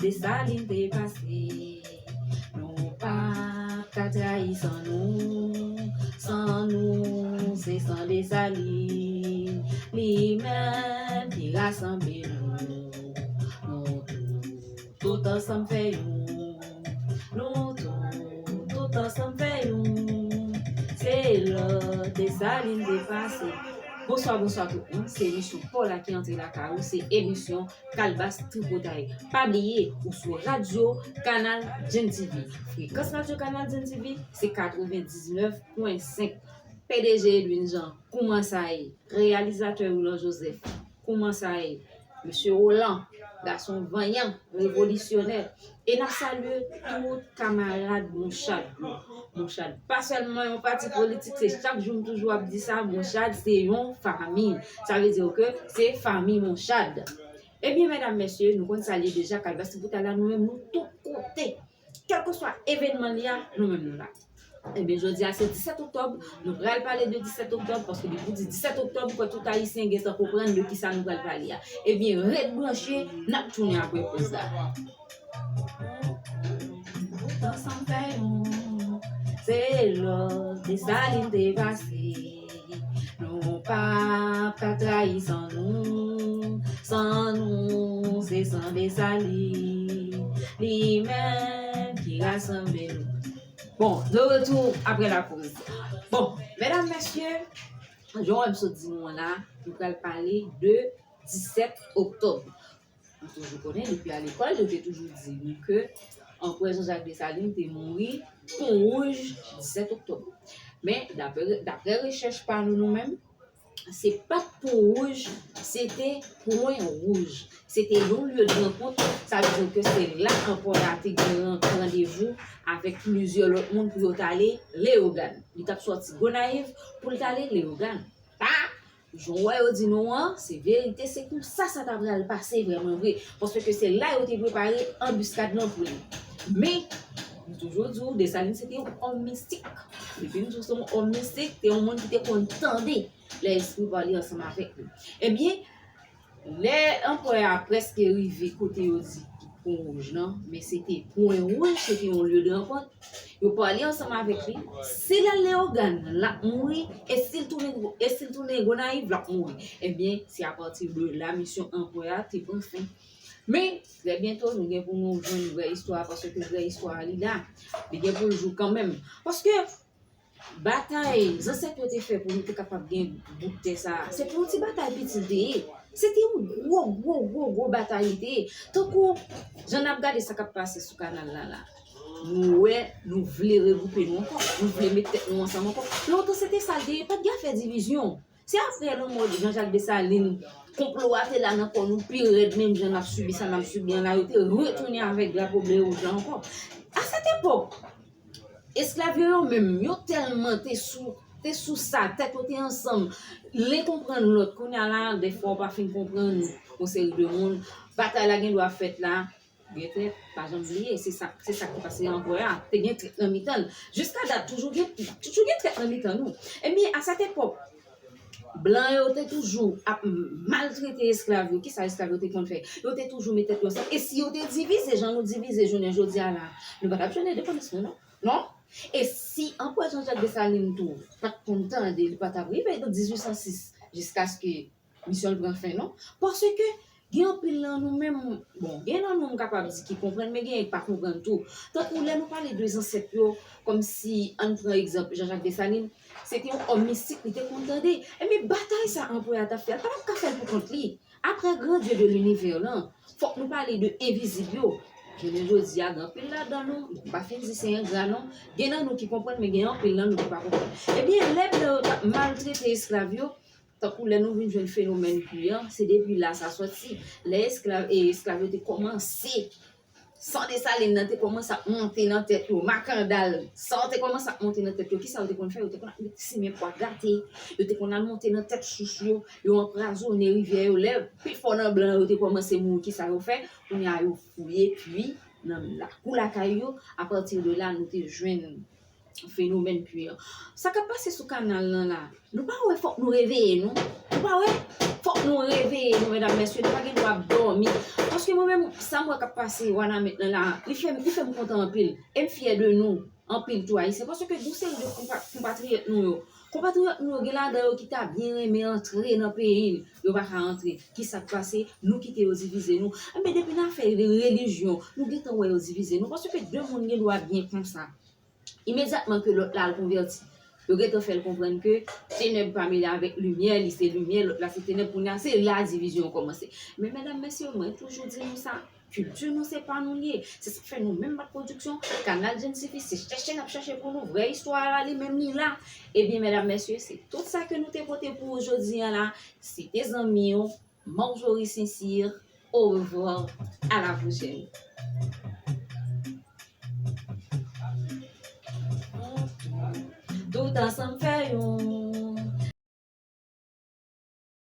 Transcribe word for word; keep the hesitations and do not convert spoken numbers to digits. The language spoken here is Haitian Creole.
Desalin te pase. Nou p ap ka trayi san nou. San nou, se san Desalin. Li menm ki rasanble nou. Nou tou, tout ansanm fè youn. Nou tou, tout ansanm fè youn. Se lè Desalin te pase. Bonswa, bonswa tout moun. Se emisyon pa w la ki antre lakay ou. Se emisyon Kalbas Tripotay. Pa bliye, ou sou radyo Kanal Gen TV. Frekans radyo Kanal Gen TV, se katrevendiznèf pwen senk. P D G Edwin Jean, kouman sa ye? Reyalizatè Roland Joseph, kouman sa ye? Mesye Roland, gason vanyan, revolisyonè. E n ap salye tout kamarad Monchad yo. Monchad pa sèlman yon pati politik, se chak jou m toujou ap di sa, Monchad se yon fanmi. Sa vle di ke se fanmi Monchad. Ebyen, medam, mesye, nou konn sa l ye deja, Kalbas Tripotay la, nou menm, nou tout kote. Kèlkeswa evènman li a, nou menm, nou la. Ebyen, jodi a, se disèt oktòb, nou pral pale de disèt oktòb, paske depi w di disèt oktòb, kwè tout Ayisyen gentan konprann de kisa nou pral pale a. Ebyen, ret branche, n ap tounen apre poz la. Tout ansanm fè youn. Se lè Desalin te pase. Nou p ap ka trayi san nou. San nou, se san Desalin. Li menm ki rasanble nou. Bon, de retour après la pause. Bon, medam, mesye, jan w wè m sot di nou an la, nou pral pale de disèt oktòb. Nou toujou konnen, depi a lekòl, yo te toujou di nou ke Anperè Jean-Jacques Dessalines te mouri pon wouj disèt oktòb. Men, daprè, daprè rechèch pa nou, nou menm, se pa t pon wouj, se te pwen wouj. Se te yon lye de rankont, sa vle di ke se la anperè a te gen ran-, randevou avèk plizyè lòt moun pou yo t ale Leyogàn. Li t ap sòti Gonayiv pou l t ale Leyogàn. Pa Jan w wè yo di nou an, se verite, se konsa sa ta pral pase vrèman vre. Paske se la yo te prepare anbiskad lan pou li. Men, nou toujou di w, Desalin se te yon òm mistik. Depi nou di w se yon òm mistik, se yon moun ki te konn tande lè espri pale ansanm avèk li. Ebyen, lè anperè a prèske rive kote yo di pwen wouj lan, men se te pwen wouj, se te yon lye de rankont. Yo pale ansanm avèk li. Si l al Leyogàn, l ap mouri. E si l tounen, e si l tounen Gonayiv, l ap mouri. Ebyen, se apati de la misyon anperè a te pran fen. Men, trè byento, nou gen pou nou jwenn vrè istwa a, paske vrè istwa a, li la. Li gen pou l jou kanmenm. Paske batay zansèt yo te fè pou nou te kapab gen bout tè sa a, se pa yon ti batay piti l te ye. Se te yon gwo, gwo, gwo, gwo batay li te ye. Tankou jan n ap gade sa k ap pase sou kanal la la. Nou wè, nou vle regwoupe nou ankò. Nou vle met tèt nou ansanm ankò. Lontan, se te sa l te ye. Pa t gen afè divizyon. Se apre lanmò Jean-Jacques Dessalines, konplo a te la nan kò nou pi rèd, menm jan n ap sibi sa n ap sibi an la, yo te retounen avèk drapo ble wouj la ankò. A sèt epòk, esklav yo, yo menm, yo tèlman te sou, te sou sa, tèt yo te ansanm, len konprann lòt. Kounye a la, dèfwa w pa fin konprann yon seri de moun. Batay la gen dwa fèt la, gen trèt, pa janm bliye, se sa, se sa ki pase anperè a. Te gen trèt nan mitan l. Jiska dat, toujou gen, toujou gen trèt nan mitan nou. Ebyen, a sèt epòk, blan yo te toujou ap maltrete esklav yo. Kisa esklav yo te konn fè? Yo te toujou met tèt yo ansanm. E si yo te divize, jan nou divize jounen jodi a la, nou pa t ap jwenn endepandans nou, non. Non? E si anperè Jean-Jacques Dessalines tou pa t konn tande, li pa t ap rive de dizuit san sis jiskaske misyon l pran fen, non. Paske gen anpil nan nou menm, bon, gen nan nou m kapab di ki konprann, men gen ki pa konprann tou. Tankou lè nou pale de zansèt yo, kòmsi, ann pran egzanp Jean-Jacques Dessalines, se te yon òm mistik, li te konn tande. Ebyen, batay sa anperè a t ap fè a, l pa t ap ka fè l pou kont li. Apre Grand Dieu de l'univers lan, fòk nou pale de envizib yo. Jounen jodi a, gen anpil ladan nou, m pa fin di se engra non, gen nan nou ki konprann, men gen anpil nan nou ki pa konprann. Ebyen, lè blan yo t ap maltrete esklav yo, tankou lè nou vin jwenn fenomèn pwi an, se depi la sa sòti. Lè esklav, e esklav yo te kòmanse, san Desalin nan te kòmanse ap monte nan tèt yo, makandal, san te kòmanse ap monte nan tèt yo, kisa yo te konn fè? Yo te konn ap met simen pwa gate, yo te konn al monte nan tèt chouch yo, yo anprazonnen rivyè yo. Lè pifò nan blan yo te kòmanse mouri, kisa yo fè? Kounye a, yo fouye pwi nan lakou lakay yo. Apati de la, nou te jwenn fenomèn queer. Sa k ap pase sou kanal lan la, nou pa wè fòk nou reveye nou? Nou pa wè fòk nou reveye nou, medam, mesye, nou pa gen dwa ap dòmi. Paske mwen menm, sa m wè k ap pase Wanament lan la, li fè m, li fè m kontan anpil. E m fyè de nou anpil tou, Ayisyen, paske gon seri de konpa-, konpatriyòt nou yo, konpatriyòt nou yo, gen ladan yo ki ta byen renmen antre nan peyi n, yo pa ka antre. Kisa k pase? Nou kite yo divize nou. Enben, depi nan afè de relijyon, nou gentan wè yo divize nou, paske de moun gen dwa byen konsa. Imedyatman ke lòt la al konvèti, yo gentan fè l konprann ke tenèb pa mele avèk limyè, li se limyè, lòt la se tenèb, kounye a se la divizyon an kòmanse. Men medam, mesye, mwen toujou di nou sa, kilti nou se pa nou l ye. Se sa k fè nou menm Bat Pwodiksyon, Kanal Jenn Sifi, se chèche n ap chèche pou nou, vrè istwa a li menm li la. Ebyen medam, mesye, se tout sa ke nou te pote pou ou jodi a la. Se te zanmi w, Marjorie Sincère. Au revoir, à la prochaine. Tout ansanm fè yon.